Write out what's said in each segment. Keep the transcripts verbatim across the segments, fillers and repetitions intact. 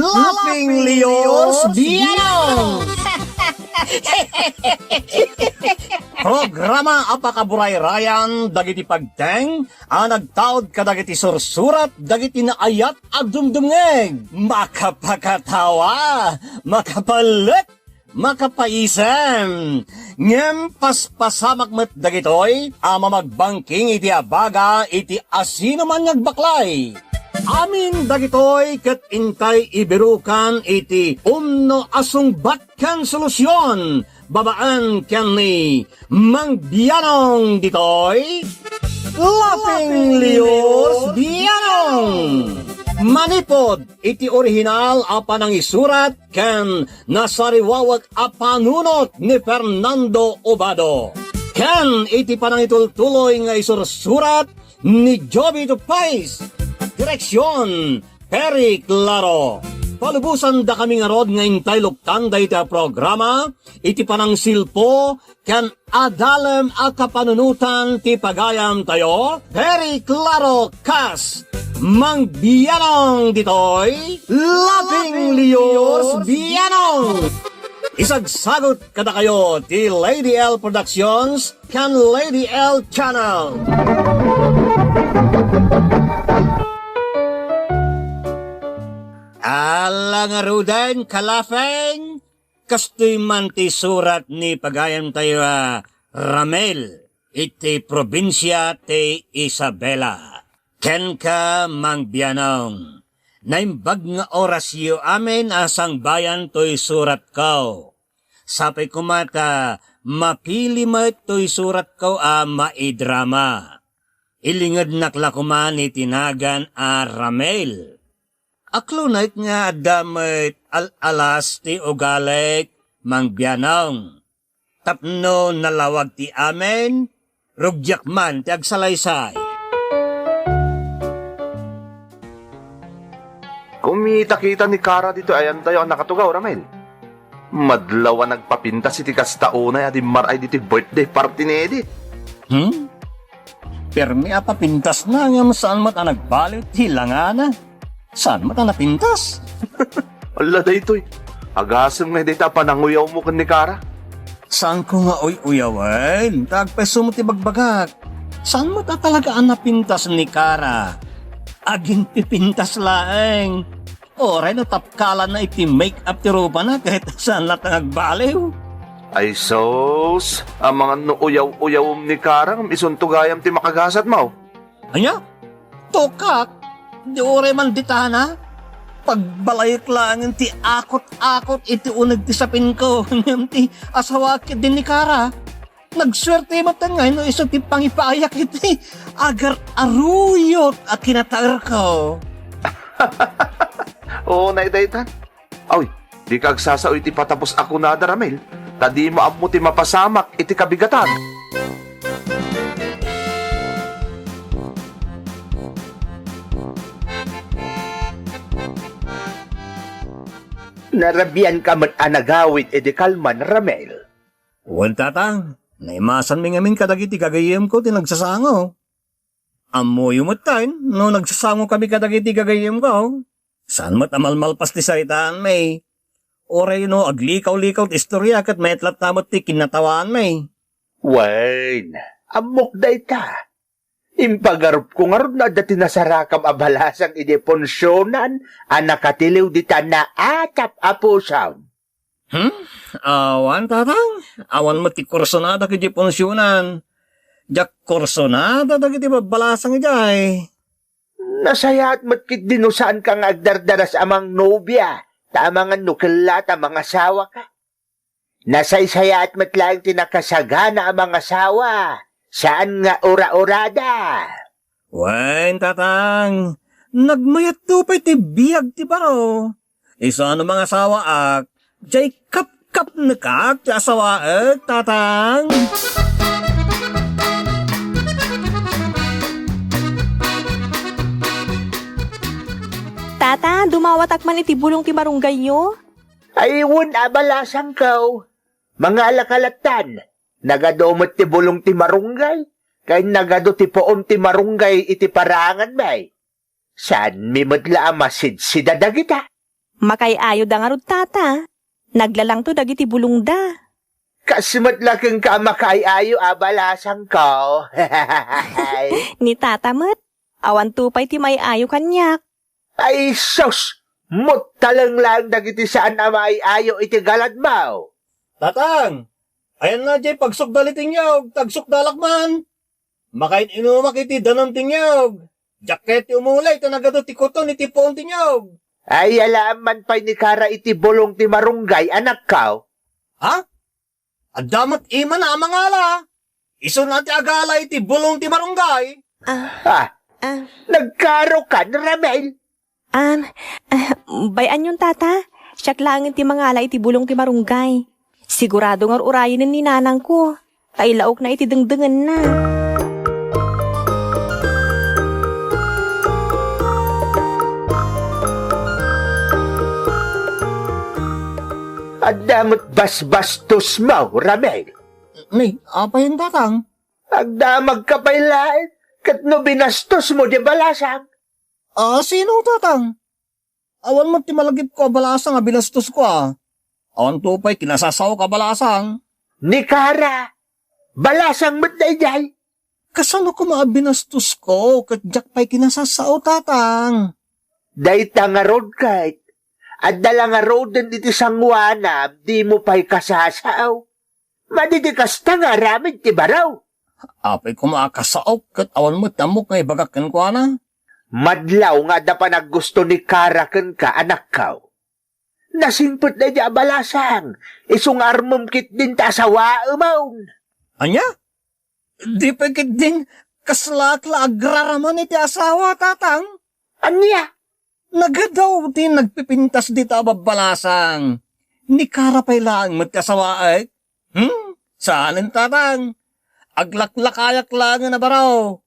Laughing Leos Bianong! Programa a pakaburayrayan dagiti pagteng a nagtaud kadagiti sursurat dagiti naayat a dumdumngeg. Makapakatawa, makapalek, makapaisem. Ngem paspasamak met dagitoy a mamagbangking iti abaga iti asinoman nga agbaklay. Amin dagitoy ket intay ibirukan iti umno a sungbat ken solusion babaen ken ni Mang Bianong ditoy, Laughing Leos Bianong. Manipod iti orihinal a panangisurat ken nasariwawek a panunot ni Fernando Obado, ken iti panangitultuloy nga isursurat ni Jovito Pais. Direksion, Perry Claro. Palubosan dakami ngarud nga intay luktan dayta a programa iti panangsilpo ken adalem a kapanunotan ti pagayamtayo, Perry Claro kas Mang Bianong ditoy, Laughing Leos Bianong. Isagsagut kadakayo ti Lady L Productions ken Lady L Channel. Ala ngaruden, kalafeng, kastoy man ti surat ni pagayamtayo a Ramel iti probinsia ti Isabela. Kenka, Mang Bianong, naimbag nga orasyo amin a sangbayan toy suratko. Sapay koma ta mapili met toy suratko a maidrama. Ilingednak la koman iti nagan a Ramel. Aklonek nga adda met al-alas ti ugalik, Mang Bianong. Tapno nalawag ti amin, rugiak man ti agsalaysay. Kumita-kita ni Kara ditoy ayantayo a nakatugaw, Ramel. Madlaw a nagpapintas iti kasta unay a dimmaray ditoy birthday party ni Edith. Hmm? Permi a papintasna ngem saan met a nagbaliw ti langana. Saan met a napintas? Alla daytoy. Agasem nga dayta a pananguyawmo ken ni Kara. Saanko nga uy-uyawen, ta agpayso met ti bagbagak. Saan met a talaga a napintas ni Kara? Aginpipintas laeng. Uray no tapkalanna iti make-up ti rupana ket saan latta nga agbaliw. Ay sus, amangan no uyaw-uyawem ni Kara ngem isunto gayam ti makagasatmo. Ania? Tukak? Di uray man ditana? Pagbalayek laengen ti akot-akot iti uneg ti sapinko ngem ti asawaek ketdi ni Kara. Nagsuerte met ngay no isu ti pangipayak iti agar-aruyot a kinataerko. Unay daytan. Awi, dika agsasao iti patapos a kunada, Ramel, ta dimo ammo ti mapasamak iti kabigatan. Narabianka met a nagawid idi kalman, Ramel. Wen, Tatang, naimasanmi ngamin kadagiti gagayyemko ti nagsasango. Ammoyo metten no nagsasangokami kadagiti gagayyemko. Saan met a malmalpas ti saritaanmi. Uray no aglikaw-likaw ti istoria ket mayat latta met ti kinatawaanmi. Wen, ammok dayta. Impagarupko ngarud no adda ti nasarakam a balasang idi punsionan a nakatiliw dita naatap a pusom. Hmm? Awan, Tatang. Awan met ti kursonadak idiay punsionan. Diak kursonada dagiti babbalasang idiay. Nasayaat met ketdi no saanka nga agdardaras a mangnobia, ta amangan no kella ta mangasawaka. Nasaysayaat met laeng ti nakasagana a mangasawa, saan nga ura-urada. Wen, Tatang, nagmayatto pay ti biag ti baro. Isu a no mangasawaak, diay kapkapnekak ti asawaek, Tatang. Tata, dumawatak man iti bulong ti marunggayyo. Ay, wen a balasangko. Mangalaka lattan. Nagadu met ti bulong ti marunggay, ken nagadu ti puon ti marunggay iti paraanganmi. Saanmi met la a masidsida dagita. Makaay-ayoda ngarud, tata. Naglalangto dagiti bulongda. Kas met la kenka a makaay-ayo a balasangko. Ni tata met, awanto pay ti maay-ayo kaniak. Ay sus! Muttaleng laeng dagiti saan a maay-ayo iti galadmo. Tatang, ayanna diay pagsukdal iti niyog, ta agsukdalak man. Makain-inumak iti danum ti niyog. Diak kayat ti umulay ta nagadu ti kuton iti puon ti niyog. Ay, alaem man pay ni Kara iti bulong ti marunggay, anakko. Ha? Adda met imana a mangala. Isuna ti agala iti bulong ti marunggay. Ah, Ah, ah. Nagkarokan, Ramel? Ah, ah, bay-anyon, tata. Siak laeng ti mangala iti bulong ti marunggay. Sigurado nga ur-urayenen ni nanangko, ta ilaokna iti dengdengenna. Adda met basbastosmo, Ramel. Ni, apay, tatang? Agdamagka pay laeng, ket no binastosmo diay balasang. Ah, sino, tatang? Awan met ti malagipko a balasang a binastosko, a. Awanto pay kinasasaok a balasang. Ni Kara, balasang met daydiay. Kasano koma a binastosko ket diak pay kinasasao, tatang? Dayta ngarud ket, adda la ngaruden iti sangoanam, dimo pay kasasao. Madi ti kasta nga aramid ti baro. Apay koma a kasaok ket awan met ti ammok nga ibagak kenkuana. Madlaw nga adda panaggusto ni Kara kenka, anakko. Nasingpet daydiay a balasang, isu nga armem ketdin ta asawaemon. Ania? Di pay ketdin, kaslaak la agraraman iti asawa, tatang? Ania? Nagadu ti nagpipintas dita a babbalasang. Ni Kara pay laeng met ti asawaek. Hmm? Saanen, tatang. Aglaklakayak laengen a baro.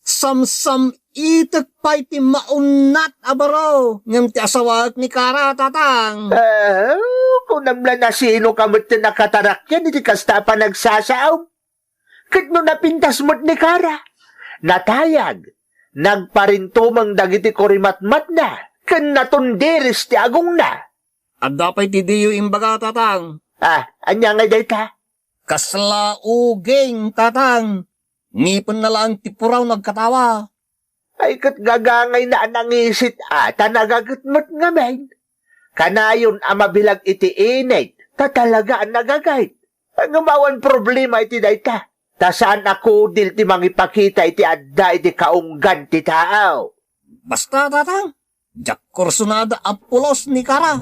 Samsam-itek pay ti maunnat a baro ngem ti asawaek ni Kara, tatang. Ah, kunam la, nasinoka met ti nakatarakyan iti kasta a panagsasaom? Ket no napintas met ni Kara, natayag, nagparintumeng dagiti kurimatmatna, ken natundiris ti agongna. Adda pay ti diyo imbaga, tatang. Ah, ania ngay dayta? Kasla uging, tatang. Ngipenna laeng ti puraw no agkatawa. Ay, ket gagangayna a nangisit a, ta nagaget met ngamin. Kanayon a mabilag iti init, ta talaga a nagaget. Ngem awan problema iti dayta, ta saan a kudil ti mangipakita iti adda iti kaunggan ti tao. Basta, tatang, diak kursunada a pulos ni Kara.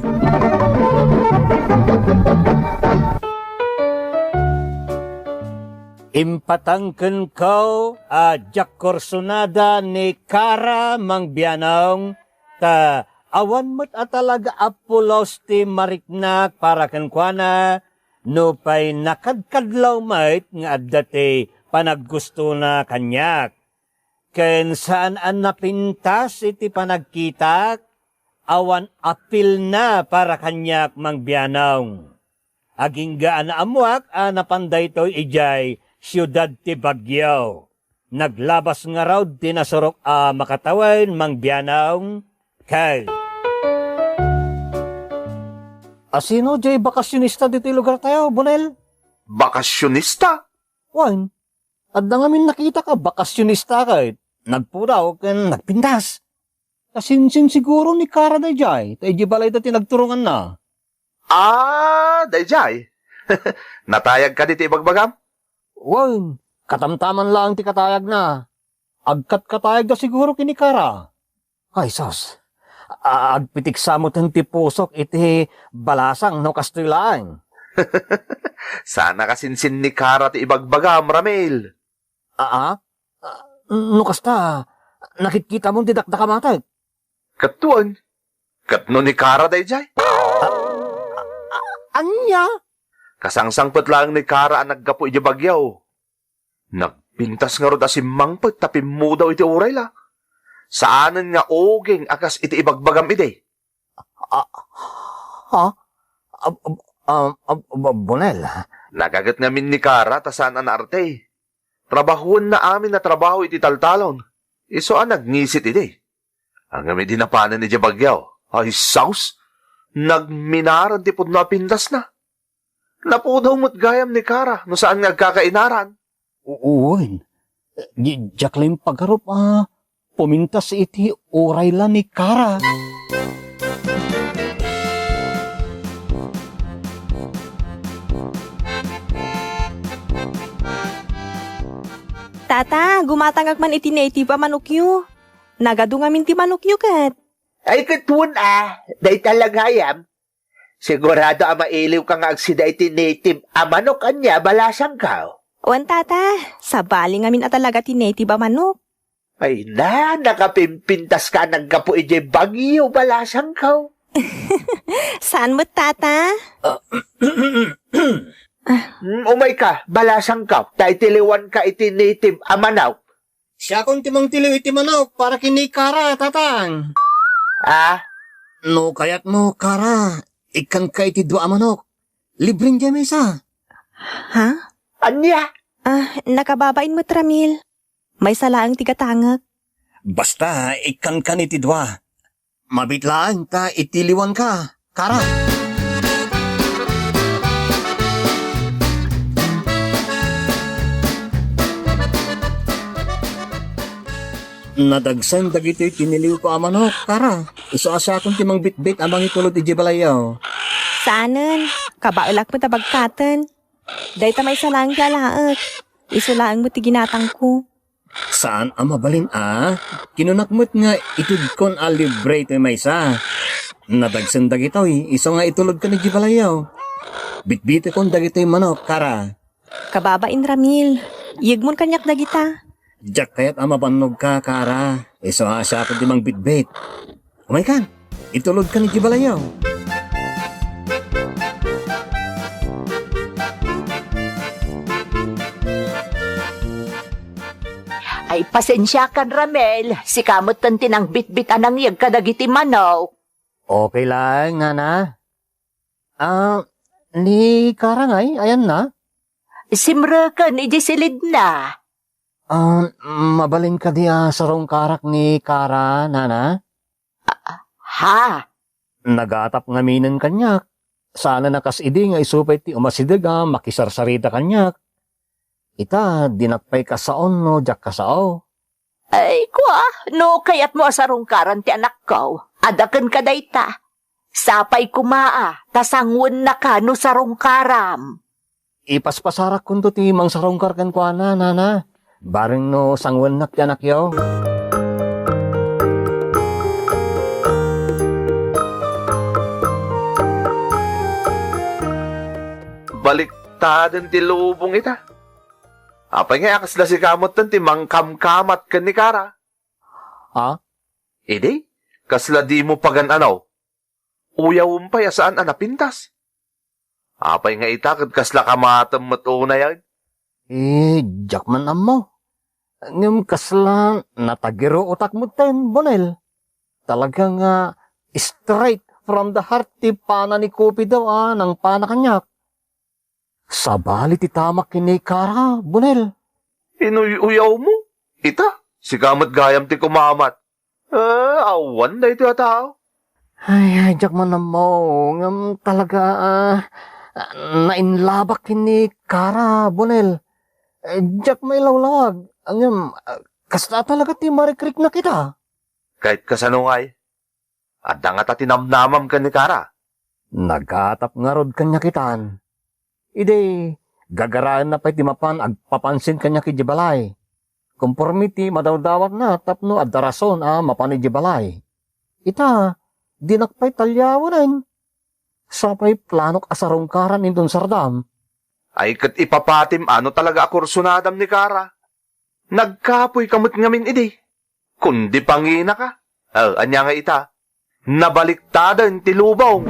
Impatang kenka a diak kursunada ni Kara, Mang Bianong, ta awan met a talaga a pulos ti mariknak para kenkuana, nupay nakadkadlaw met nga adda ti panaggustona kaniak. Ken saan a napintas iti panagkitak, awan apilna para kaniak, Mang Bianong. Agingga a naammoak a napan daytoy idiay siudad ti Baguio. Naglabas ngarud ti nasurok a makatawen, Mang Bianong, ket... A sino diay bakasionista ditoy lugartayo, Bonel? Bakasionista? Wen, adda ngamin nakitak a bakasionista ket nagpudaw ken nagpintas. Kasinsin siguro ni Kara daydiay, ta idiay balayda ti nagturonganna. Ah, daydiay? Natayag kadi ti ibagbagam? Wen, katamtaman laeng ti katayagna. Agkatkatayagda siguro ken ni Kara. Ay, sus. A-, agpitiksa metten ti pusok iti balasang no kastoy laeng. Saan a kasinsin ni Kara ti ibagbagam, Ramil. Aa? Ah, no kasta, nakitkitamon ti dakdakamatek? Ket wen, ket no ni Kara daydiay? Ah, ah, ah, ania? Kasangsangpet laeng ni Kara a naggapu idiay Baguio. Nagpintas ngarud a simmangpet ta pimmudaw iti urayla. Saanen nga uging a kas iti ibagbagam idi. Ah, ha? Ah, ah, ah, ah, Bo-, Bonel. Nagaget ngamin ni Kara ta saan a naarte. Trabahoenna amin a trabaho iti taltalon. Isu a nagngisit idi. Ngem idi napanen idiay Baguio, ay saus! Nagminaren ti pudno a pintasna. Napudaw met gayam ni Kara no saan nga agkakainaran. Wen, di, diak la impagarup a pumintas iti uray la ni Kara. Tata, gumatangak man iti native a manokyo. Nagadu ngamin ti manokyo ket. Ay, ket wen a, dayta la gayam. Sigurado a mailiwka nga agsida iti native a manok, ania, balasangko? Wen, tata, sabali ngamin a talaga ti native a manok. Ay na, nakapimpintaska a naggapu idiay bagyo, balasangko. Saan met, tata? Ah, mm, umayka, balasangko, ta itiliwanka iti native a manok. Siakon ti mangtiliw iti manok para ken ni Kara, tatang. Ah? No kayatmo, Kara, ikkanka iti dua a manok. Libreng diay maysa. Ha? Ania? Ah, nakababain met, Ramil. Maysa laeng ti gatangek. Basta, ikkankan iti dua. Mabiit laeng ta itiliwanka, Kara. Nadagsen dagitoy tiniliwko a manok, Kara. Isu a siakon ti mangbitbit a mangitulod idiay balayyo. Saanen, kabaelak met a bagkaten. Dayta maysa laeng ti alaek. Isu laeng met ti ginatangko. Saan a mabalin a? Kinunak met nga itedkon a libre itoy maysa. Nadagsen dagitoy, isu nga itulodkan idiay balayyo. Bitbitekon dagitoy manok, Kara. Kababain, Ramil. Iyegmon kaniak dagita. Diak kayat a mabannogka, Kara. Isu a siakon ti mangbitbit. Umaykan, itulodkan idiay balayyo. Ay, pasensiakan, Ramil. Sika metten ti nangbitbit a nangyeg kadagiti manok. Okay laeng, nana. Ah, ni Kara ngay, ayanna? Simreken idiay silidna. Ah, mabalin kadi a sarungkarak ni Kara, nana? Ha? Nagatap ngaminen kaniak. Saan a kas idi nga isu pay ti umasideg a makisarsarita kaniak. Ita, dinak pay kasaon no diak kasao. Ay, kua, no kayatmo a sarungkaran ti anakko, adda kenka dayta. Sapay koma a, ta sanguennaka no sarungkaram. Ipaspasarakkonto ti mangsarungkar kenkuana, nana. Bareng no sanguennak ti anakyo. Baliktaden ti lubong ita. Apay nga a kasla sika metten ti mangkamkamat ken ni Kara? Ha? Idi, kasla dimo pagan-ano? Uyawem pay a saan a napintas. Apay nga ita ket kasla kamatem met unayen? Eh, diak man ammo. Ngem kasla natagiruotak metten, Bonel. Talaga nga straight from the heart ti pana ni Cupido a nangpana kaniak. Sabali ti tamak ken ni Kara, Bonel. Inuy-uyawmo? Ita, sika met gayam ti kumamat. Eh, awan daytoy a tao. Ay, ay, diak man ammo, ngem talaga, ah, nainlabak ken ni Kara, Bonel. Eh, diak mailawlawag, ngem, ah, kasta talaga ti marikriknak ita. Ket kasano ngay? Adda ngata ti namnamam ken ni Kara? Nagatap ngarud kaniak itan. Idi, gagaraenna pay ti mapan agpapansin kaniak idiay balay. Konforme ti madawdawatna tapno adda rason a mapan idiay balay. Ita, dinak pay taliawenen. Sapay planok a sarungkaran inton sardam. Ay ket ipapatim a no talaga a kursunadam ni Kara. Nagkapoyka met ngamin idi. Kundi panginaka. Oh, ania nga ita? Nabaliktaden ti lubong.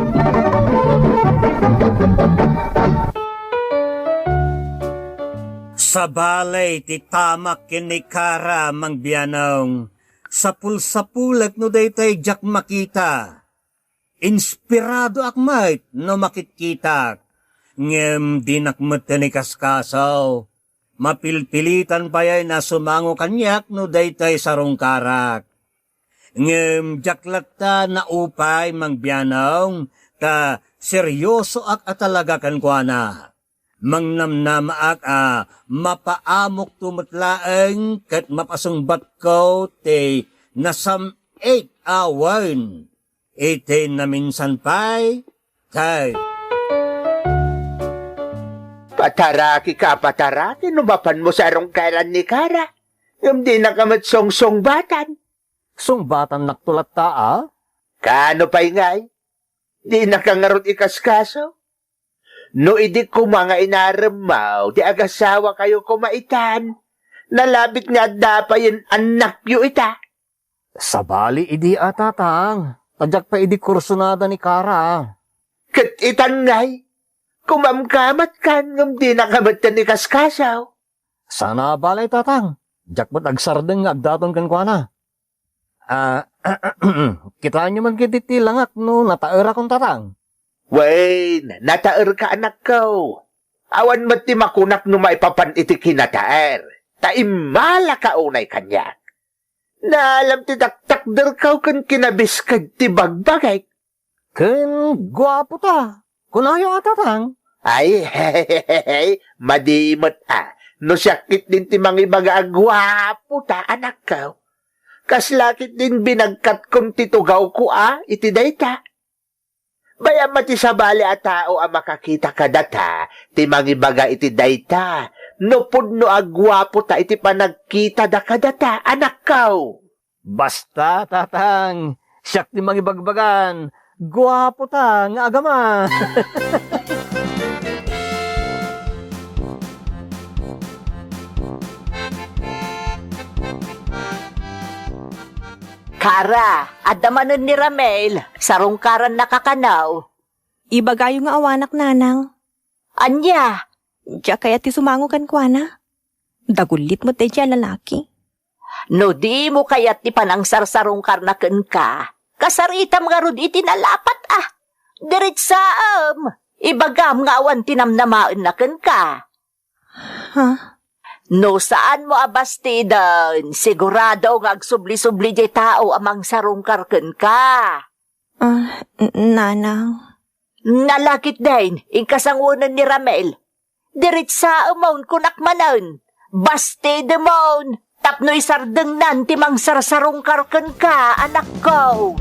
Sabali ti tamak ken ni Kara, Mang Bianong. Sapul-sapulek no daytoy diak makita. Inspiradoak met no makitkitak, ngem dinak metten ikaskaso. Mapilpilitan payay a sumango kaniak no daytoy sarungkarak. Ngem diak latta naupay, Mang Bianong, ta seriosoak a talaga kenkuana. Mangnamnamaak a mapaamokto met laeng ket mapasungbatko ti nasam-it a wen iti naminsan pay. Tay. Patarakika, pataraki no mapanmo sa arungkaran ni Kara. Ngem dinaka met sungsungbatan. Sungbatannakto latta a? Kaano pay ngay? Dinaka ngarud ikaskaso? No idi koma nga inaremmo, di agasawakayo koma itan, nalabit nga adda payen annakyo ita. Sabali idi a, tatang, ta diak pay idi kursonada ni Kara. Ket itan ngay, kumamkamatkan ngem dinaka metten ikaskaso. Saan a bale, tatang. Diak met agsardeng nga agdaton kenkuana. Ah, kitaenyo man ketdi ti langak no nataerakon, tatang. Wen, nataerka, anakko. Awan met ti makunak no maipapan iti kinataer, ta immalaka unay kaniak. Naalam ti taktakderko ken kinabiskeg ti bagbagek. Ken guapo ta. Kunayo a, tatang? Ay, madi met a. No siak ketdin ti mangibaga a guapo ta, anakko. Kasla ketdin binagkatkon ti tugawko a iti dayta. Bayam a ti sabali a tao a makakita kadata ti mangibaga iti dayta, no pudno a guapo ta iti panagkitada kadata, anakko. Basta, tatang, siak ti mangibagbagan. Guapo ta nga agama. Kara, adda manen ni Ramel, sarungkaranna kakanaw. Ibagayo nga awanak, nanang. Ania? Diak kayat ti sumango kenkuana. Dagullit met daydiay a lalaki. No dimo kayat ti panangsarsarungkarna kenka, kasaritam ngarud iti nalapat a. Diretsaem, ibagam nga awan ti namnamaenna kenka. Ha? No saanmo a bastiden, sigurado nga agsubli-subli diay tao a mangsarungkar kenka. Ah, n-, nanang. Nalakit den, inka sangoen ni Ramel. Diretsaemon, kunak manen. Bastidemon, tapno isardengnan ti mangsarsarungkar kenka, anakko.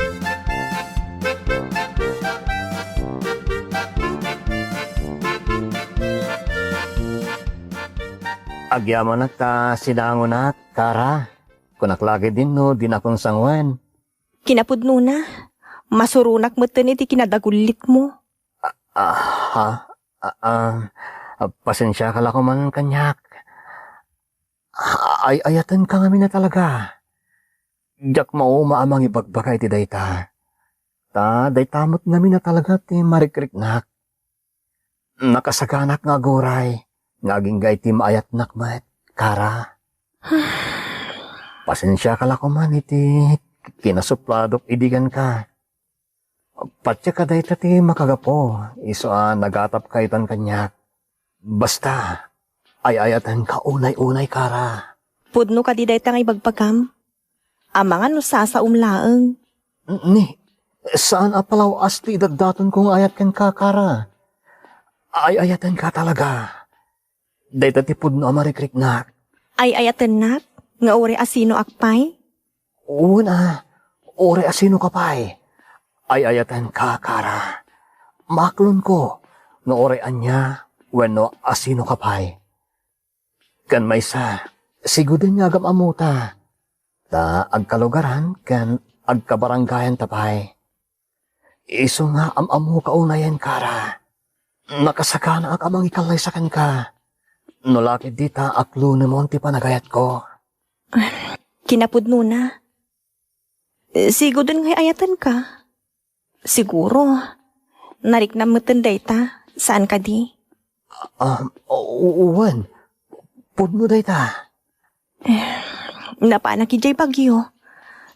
Agyamanak ta sinangonak, Kara. Kunak la ketdin no dinakon sangoen. Kinapudnona, masuronak metten iti kinadagullitmo. Ah, ah, ah, ah, pasensiaka la koman kaniak. Ah, ay-ayatenka ngamin a talaga. Diak mauma a mangibagbaga iti dayta. Ta dayta met ngamin a talaga ti marikriknak. Nakasaganak nga aguray nga agingga iti maayatnak met, Kara. Pasensiaka la koman iti kinasupladok idi kenka. Patiek a dayta ti makagapu, isu a nagatapka itan kaniak. Basta, ay-ayatenka unay-unay, Kara. Pudno kadi dayta nga ibagbagam? Amangan no sasaom laeng. Ni, saan a palaw-as ti idaddatonko nga ayat kenka, Kara. Ay-ayatenka talaga. Dayta ti pudno a marikriknak. Ay-ayatennak nga uray asinoak pay? Wen a, uray asinoka pay. Ay-ayatenka, Kara. Maaklonko nga uray ania wenno asinoka pay. Ken maysa, siguden nga agam-ammota, ta agkalugaran ken agkabarangayanta pay. Isu nga am-ammoka unayen, Kara. Nakasaganaak a mangikallaysa kenka. No la ketdi ta aklonemon ti panagayatko. Kinapudnona. Siguden nga ay-ayatenka. Siguro, nariknam metten dayta, saan kadi? Ah, u-, u-, wen. Pudno dayta. Eh, napanak idiay Baguio.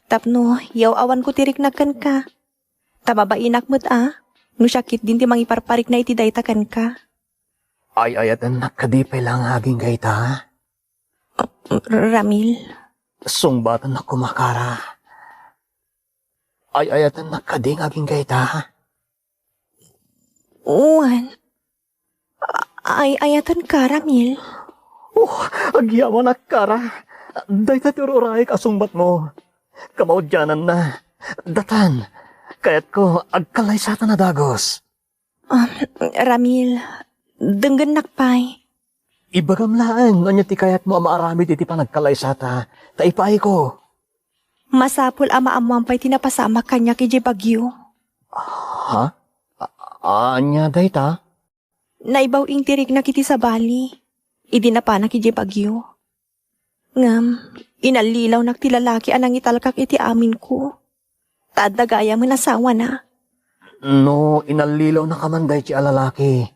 Tapno, yaw-awanko ti riknak kenka. Ta mabainak met a, no siak ketdin ti mangiparparikna iti dayta kenka. Ay-ayatennak kadi pay la nga agingga ita? R-, Ramil. Sungbatannak koma, Kara. Ay-ayatennak kadi nga agingga ita? Wen, ay-ayatenka, Ramil. Oh, agyamanak, Kara. Dayta ti ur-urayek a sungbatmo. Kamaudiananna, datan, kayatko agkallaysata a dagus. Um, Ramil, denggennak pay. Ibagam laeng no ania ti kayatmo a maaramid iti panagkallaysata, ta ipaayko. Masapul a maammoam pay ti napasamak kaniak idiay Baguio. Ha? A-, ania dayta? Naibaw-ing ti riknak iti sabali, idi napanak idiay Baguio. Ngem, inallilawnak ti lalaki a nangitalkak iti aminko. Ta adda gayamen asawana. No inallilawnaka man daydiay a lalaki,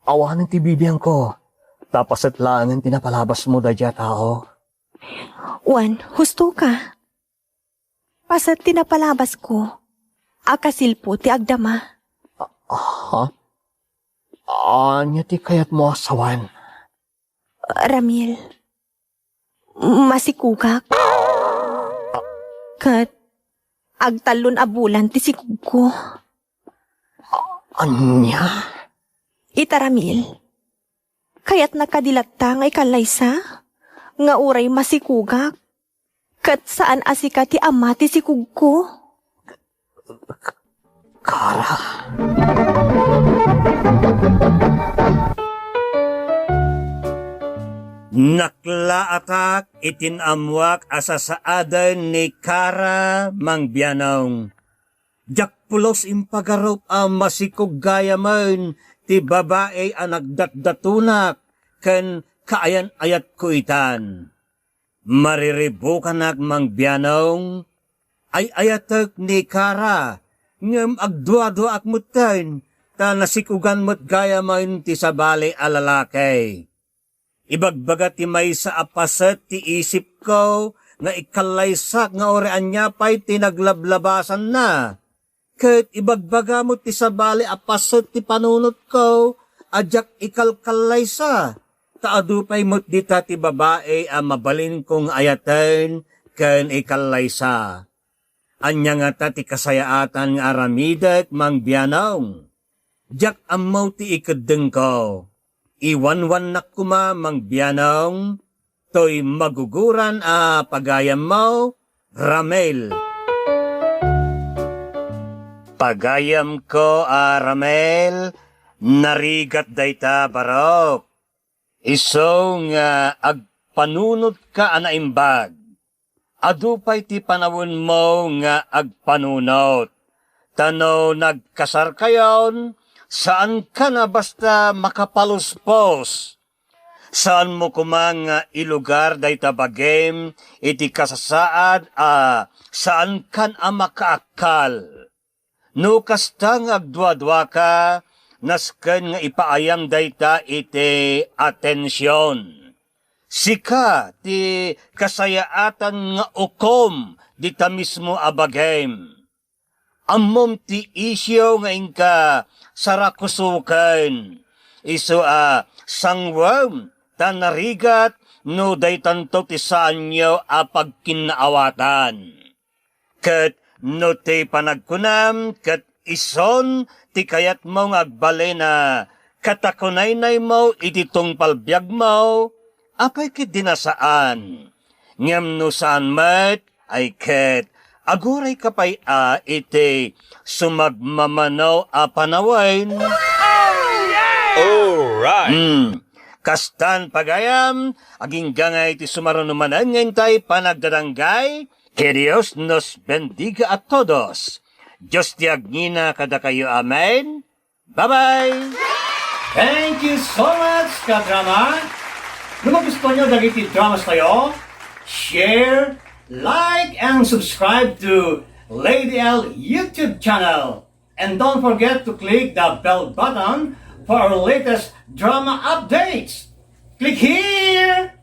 awanen ti bibiangko, ta paset laengen ti napalabasmo daydiay a tao. Wen, hustoka. Paset ti napalabasko a kasilpo ti agdama. Ha? Ania ti kayatmo a sawen? Ramil, masikugak. Ket agtallon a bulan ti sikugko. Ania? Ita, Ramil, kayatna kadi latta nga ikallaysa nga uray masikugak? Ket saan a sika ti ama ti sikugko? Kara. Naklaatak iti naammoak a sasaaden ni Kara, Mang Bianong. Diak pulos impagarup a masikog gayamen ti babai a nagdatdatonak ken kaayan-ayatko itan. Mariribukanak, Mang Bianong. Ay-ayatek ni Kara, ngem agduaduaak metten, ta nasikugan met gayamen ti sabali a lalaki. Ibagbaga ti maysa a paset ti isipko nga ikallaysak nga uray ania pay ti naglablabasanna. Ket ibagbaga met ti sabali a paset ti panunotko a diak ikalkallaysa, ta adu pay met dita ti babai a mabalinko nga ayaten ken ikallaysa. Ania ngata ti kasayaatan nga aramidek, Mang Bianong? Diak ammo ti ikeddengko. Iwanwannak koma, Mang Bianong, toy maguguran a pagayammo, Ramel. Pagayamko a Ramel, narigat dayta, barok. Isu nga agpanunotka a naimbag. Adu pay ti panawenmo nga agpanunot. Ta no nagkasarkayon, saankan a basta makapaluspos. Saanmo koma nga ilugar dayta bagim iti kasasaad a saankan a makaakkal. No kasta nga agduaduaka, nasken nga ipaayam dayta iti atension. Sika ti kasayaatan nga ukom dita mismo a bagim. Ammom ti isyu nga inka sarakusoken. Isu a sangwem ta narigat no daytanto ti saanyo a pagkinnaawatan. Ket no ti panagkunam ket ison ti kayatmo nga agbalin a katakunaynaymo iti tungpal biagmo, apay ketdi a saan? Ngem no saan met, ay ket agurayka pay a iti sumagmamano a panawen. Alright! Hmm. Kastan pagayam, agingga nga iti sumaruno manen nga intay panagdadanggay, que Dios nos bendiga a todos. Dios ti agngina kadakayo. Amen. Bye-bye! Thank you so much, kadrama! No magustuhanyo dagiti dramas tayo, share, like, and subscribe to Lady L YouTube channel. And don't forget to click the bell button for our latest drama updates. Click here!